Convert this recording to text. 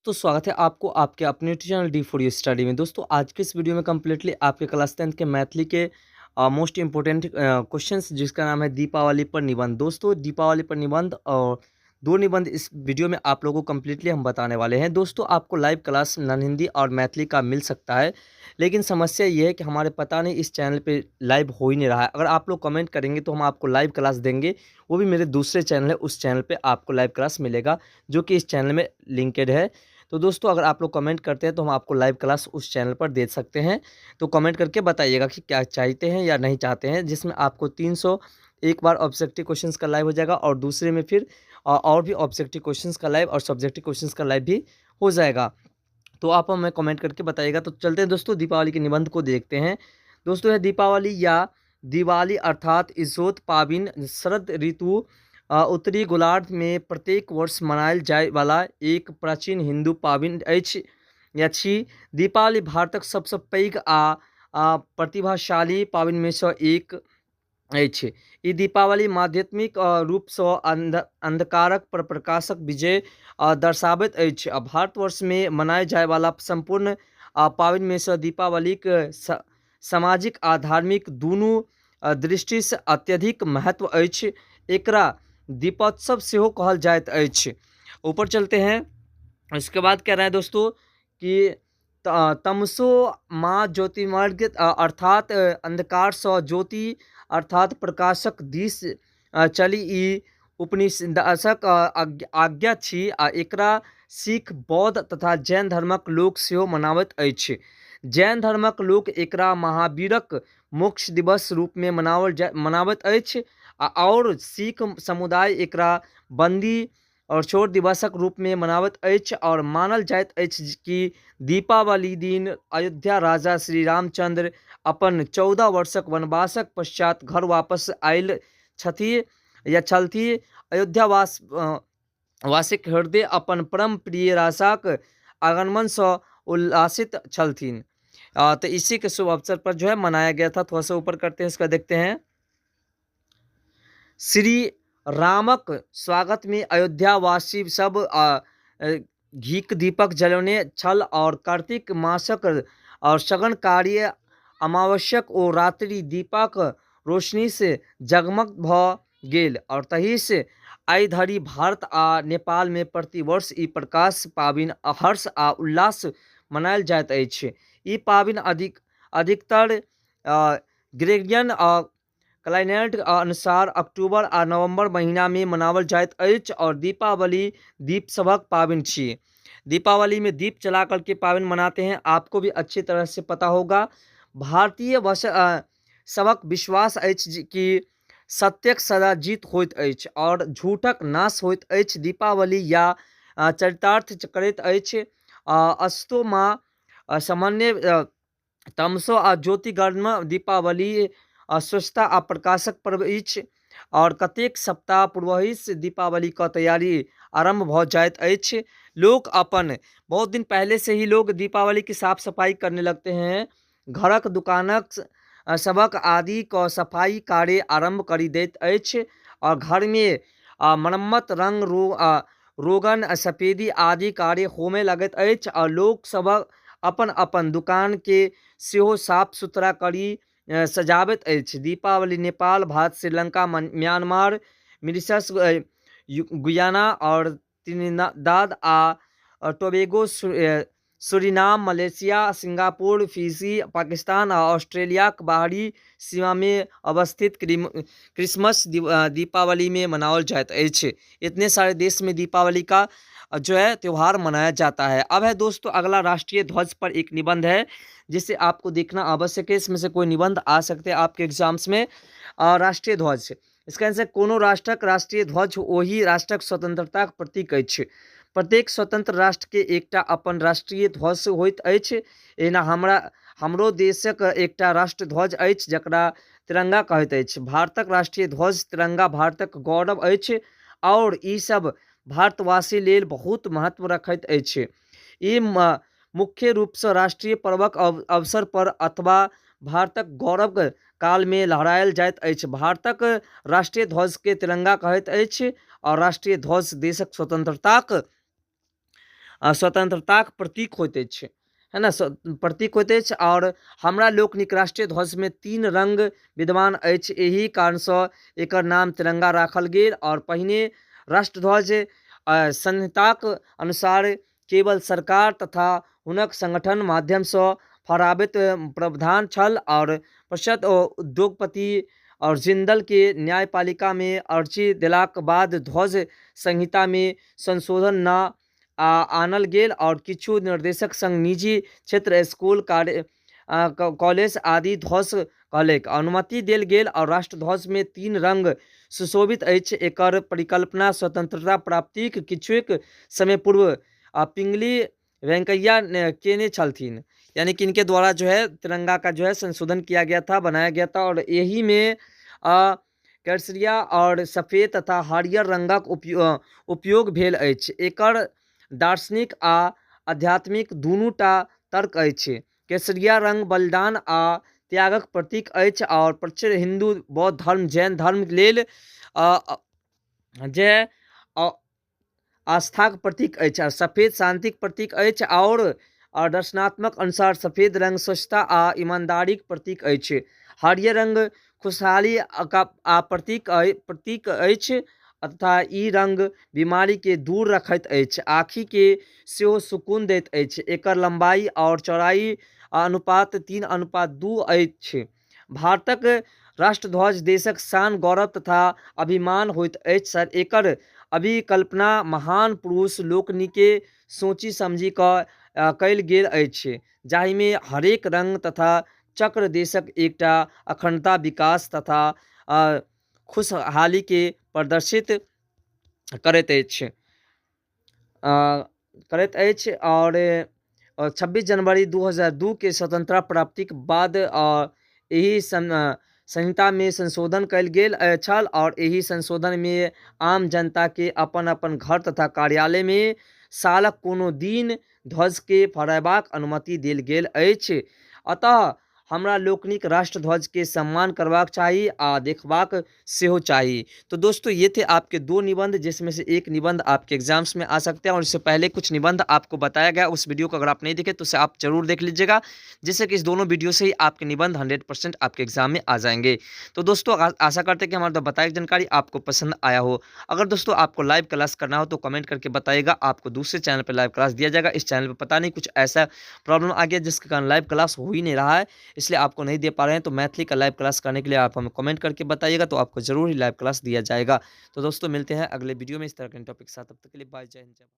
तो स्वागत है आपको आपके अपने YouTube channel D for you study में। दोस्तों, आज के इस वीडियो में कम्प्लीटली आपके क्लास टेंथ के मैथिली के मोस्ट इम्पोर्टेंट क्वेश्चंस, जिसका नाम है दीपावली पर निबंध। दोस्तों, दीपावली पर निबंध और दो निबंध इस वीडियो में आप लोगों को कम्प्लीटली हम बताने वाले हैं। दोस्तों, आपको लाइव क्लास नॉन हिंदी और मैथिली का मिल सकता है, लेकिन समस्या ये है कि हमारे पता नहीं इस चैनल पे लाइव हो ही नहीं रहा है। अगर आप लोग कमेंट करेंगे तो हम आपको लाइव क्लास देंगे, वो भी मेरे दूसरे चैनल है, उस चैनल पे आपको लाइव क्लास मिलेगा जो कि इस चैनल में लिंकेड है। तो दोस्तों, अगर आप लोग कमेंट करते हैं तो हम आपको लाइव क्लास उस चैनल पर दे सकते हैं। तो कमेंट करके बताइएगा कि क्या चाहते हैं या नहीं चाहते हैं, जिसमें आपको 300 एक बार ऑब्जेक्टिव क्वेश्चंस का लाइव हो जाएगा और दूसरे में फिर और भी ऑब्जेक्टिव क्वेश्चंस का लाइव और सब्जेक्टिव क्वेश्चंस का लाइव भी हो जाएगा। तो आप हमें कमेंट करके बताइएगा। तो चलते हैं दोस्तों, दीपावली के निबंध को देखते हैं। दोस्तों, यह दीपावली या दिवाली अर्थात इजोत पाविन शरद ऋतु उत्तरी गोलार्ध में प्रत्येक वर्ष मनायल जाय वाला एक प्राचीन हिंदू पाविन अछि या छी। दीपावली भारतक सबसँ पैघ आ प्रतिभाशाली पावनिमे सँ एक अछि। ई दीपावली आध्यात्मिक रूपसँ अंधकारक पर प्रकाशक विजय दर्शाबैत अछि। आ भारतवर्षमे मनायल जायवाला सम्पूर्ण पावनिमे सँ दीपावलीक सामाजिक आ धार्मिक दुनू दृष्टिसँ अत्यधिक महत्व अछि। एकरा दीपोत्सव सेहो कहल जाइत अछि। ऊपर चलते हैं। इसके बाद कह रहे हैं दोस्तों कि तमसो माँ ज्योतिर्मर्ग अर्थात अंधकार सँ ज्योति अर्थात प्रकाशक दिस चली, ई उपनिषदक आज्ञा छी आ एकरा सिख, बौद्ध तथा जैन धर्मक लोक सेहो मनाबैत अछि। जैन धर्मक लोक एकरा महावीरक मोक्ष दिवस रूपमे मनाबैत अछि आ आओर सिख समुदाय एकरा बंदी और छोड़ दिवसक रूपमे मनाबैत अछि। और मानल जाइत अछि कि दीपावली दिन अयोध्या राजा श्री रामचंद्र अपन 14 वर्षक वनवासक पश्चात घर वापस आयल छथि या छलथि। अयोध्यावास वासीक हृदय अपन परम प्रिय राजाक आगमनसँ उल्लासित छलथिन। तो इसी के शुभ अवसर पर जो है मनाया गया था। थोड़ा सा ऊपर करते हैं, इसका देखते हैं। श्री रामक स्वागत में अयोध्यावासी सब घीक दीपक जलौने छल और कार्तिक मासक और सघन कार्य अमावस्यक ओ रात्रि दीपक रोशनी से जगमग भ गेल। और तही से आइ धरि भारत आ नेपाल में प्रतिवर्ष ई प्रकाश पाविन हर्ष आ उल्लास मनायल जाइत अछि। ई पाविन अधिकतर ग्रेगोरियन कैलेंडर अनुसार अक्टूबर आ नवंबर महीना में मनावल जाइत अछि और दीपावली दीप सभक पाविन छी। दीपावली में दीप जला करके पावन मनाते हैं, आपको भी अच्छी तरह से पता होगा। भारतीय वश सभक विश्वास अछि कि सत्यक सदा जीत होइत अछि और झूठक नाश होइत अछि। दीपावली या चरितार्थ करैत अछि अस्तो माँ सामान्य तमसो आ ज्योतिगर्म। दीपावली स्वच्छता आ प्रकाशक पर्व अछि और कतेक सप्ताह पूर्वहिसँ दीपावली के तैयारी आरम्भ भऽ जाइत अछि। लोक अपन बहुत दिन पहले से ही लोग दीपावली की साफ सफाई करने लगते हैं। घरक, दुकानक सभक आदि के सफाई कार्य आरम्भ करि दैत अछि और घरमे मरम्मत, रंग रोगन, सफेदी आदि कार्य होमय लगैत अछि और लोक सभक अपन अपन दुकानके सेहो साफ सुथरा करि सजाबैत अछि। Deepawali Nepal, Bharat, Sri Lanka, Myanmar, Mauritius, Guyana और त्रिनिदाद आ Tobago, Suriname, Malaysia, Singapore, Fiji, Pakistan आ ऑस्ट्रेलियाक बाहरी सीमामे अवस्थित क्रिसमस दीपावली में मनावल जाइत अछि। इतने सारे देश में दीपावली का जो है त्यौहार मनाया जाता है। अब है दोस्तों, अगला राष्ट्रीय ध्वज पर एक निबंध है, जिसे आपको देखना आवश्यक है। इसमें से कोई निबंध आ सकते हैं आपके एग्जाम्स में। राष्ट्रीय ध्वज, इसका आंसर, कोनो राष्ट्रक राष्ट्रीय ध्वज ओहि राष्ट्रक स्वतंत्रताक प्रतीक अछि। प्रत्येक स्वतंत्र राष्ट्र के एकटा अपन राष्ट्रीय ध्वज होइत अछि। एना हमरा हमरो देशक एकटा राष्ट्र ध्वज अछि, जकरा तिरंगा कहैत अछि। भारतक राष्ट्रीय ध्वज तिरंगा भारतक गौरव अछि और ई सब भारतवासी लेल बहुत महत्व रखैत अछि। ई मुख्य रूपसँ राष्ट्रीय पर्वक अवसर पर अथवा भारतक गौरव कालमे लहरायल जाइत अछि। भारतक राष्ट्रीय ध्वजके तिरंगा कहैत अछि और राष्ट्रीय ध्वज देशक स्वतंत्रताक स्वतंत्रताक प्रतीक होइत अछि, है ने, प्रतीक होइत अछि। आओर हमरा लोकनिक राष्ट्रीय ध्वजमे 3 रंग विद्यमान अछि, एहि कारणसँ एकर नाम तिरंगा राखल गेल। आओर पहिने राष्ट्रध्वज संहिताक अनुसार केवल सरकार तथा हुनक संगठन माध्यमसँ फहराबैत प्रावधान छल। आओर पश्चात उद्योगपति और जिंदल के न्यायपालिका में अर्जी देलाक बाद ध्वज संहिता में संशोधन न आनल गेल और किछु निर्देशक संग निजी क्षेत्र, स्कूल, कार्य, कॉलेज आदि ध्वज कहलक अनुमति देल गेल। और राष्ट्रध्वज में 3 रंग सुशोभित अछि। एकर परिकल्पना स्वतंत्रता प्राप्तिक किछुक समय पूर्व पिंगली वेंकैया केने छलथिन, यानी कि इनके द्वारा जो है तिरंगा का जो है संशोधन किया गया था, बनाया गया था। और यही में केसरिया और सफेद तथा हरियर रंगक उपयोग भेल अछि। एकर दार्शनिक आ आध्यात्मिक दुनूटा तर्क अछि। केसरिया रंग बलिदान आ त्यागक प्रतीक अछि और प्रचुर हिंदू, बौद्ध धर्म, जैन धर्म लेल जे आस्थाक प्रतीक अछि। आ सफेद शांतिक प्रतीक अछि और दर्शनात्मक अनुसार सफेद रंग स्वच्छता आ ईमानदारीक प्रतीक अछि। हरियर रंग खुशहाली आ प्रतीक अछि तथा ई रंग बीमारी के दूर रखैत अछि, आँखि के सेहो सुकून दैत अछि। एकर लंबाई और चौड़ाई अनुपात 3:2 अछि। भारतक राष्ट्रध्वज देशक शान, गौरव तथा अभिमान होइत अछि। सर, एकर अभिकल्पना महान पुरुष लोकनि के सोची समझी कऽ कयल गेल अछि, जाहिमे हरेक रंग तथा चक्र देशक एकटा अखंडता, विकास तथा खुशहाली के प्रदर्शित करैत अछि करैत अछि। और 26 जनवरी 2002 के स्वतंत्रता प्राप्तिक बाद एहि संहिता में संशोधन कयल गेल छल और एहि संशोधन में आम जनता के अपन अपन घर तथा कार्यालय में सालक कोनो दिन ध्वज के फहरायबाक अनुमति देल गेल अछि। अतः हमरा लोकनिक राष्ट्रध्वज के सम्मान करबाक चाही आ देखबाक सेहो चाही। तो दोस्तों ये थे आपके 2 निबंध, जिसमें से एक निबंध आपके एग्जाम्स में आ सकते हैं और इससे पहले कुछ निबंध आपको बताया गया। उस वीडियो को अगर आप नहीं देखे तो उसे आप जरूर देख लीजिएगा, जिससे कि इस दोनों वीडियो से ही आपके निबंध 100% आपके एग्जाम में आ जाएंगे। तो दोस्तों आशा करते हैं कि हमारे द्वारा बताई जानकारी आपको पसंद आया हो। अगर दोस्तों आपको लाइव क्लास करना हो तो कमेंट करके बताइएगा, आपको दूसरे चैनल पर लाइव क्लास दिया जाएगा। इस चैनल पर पता नहीं कुछ ऐसा प्रॉब्लम आ गया जिसके कारण लाइव क्लास हो ही नहीं रहा है, इसलिए आपको नहीं दे पा रहे हैं। तो मैथिली का लाइव क्लास करने के लिए आप हमें कमेंट करके बताइएगा, तो आपको जरूर ही लाइव क्लास दिया जाएगा। तो दोस्तों मिलते हैं अगले वीडियो में इस तरह के टॉपिक के साथ। तब तक के लिए बाय, जय हिंद, जय भारत।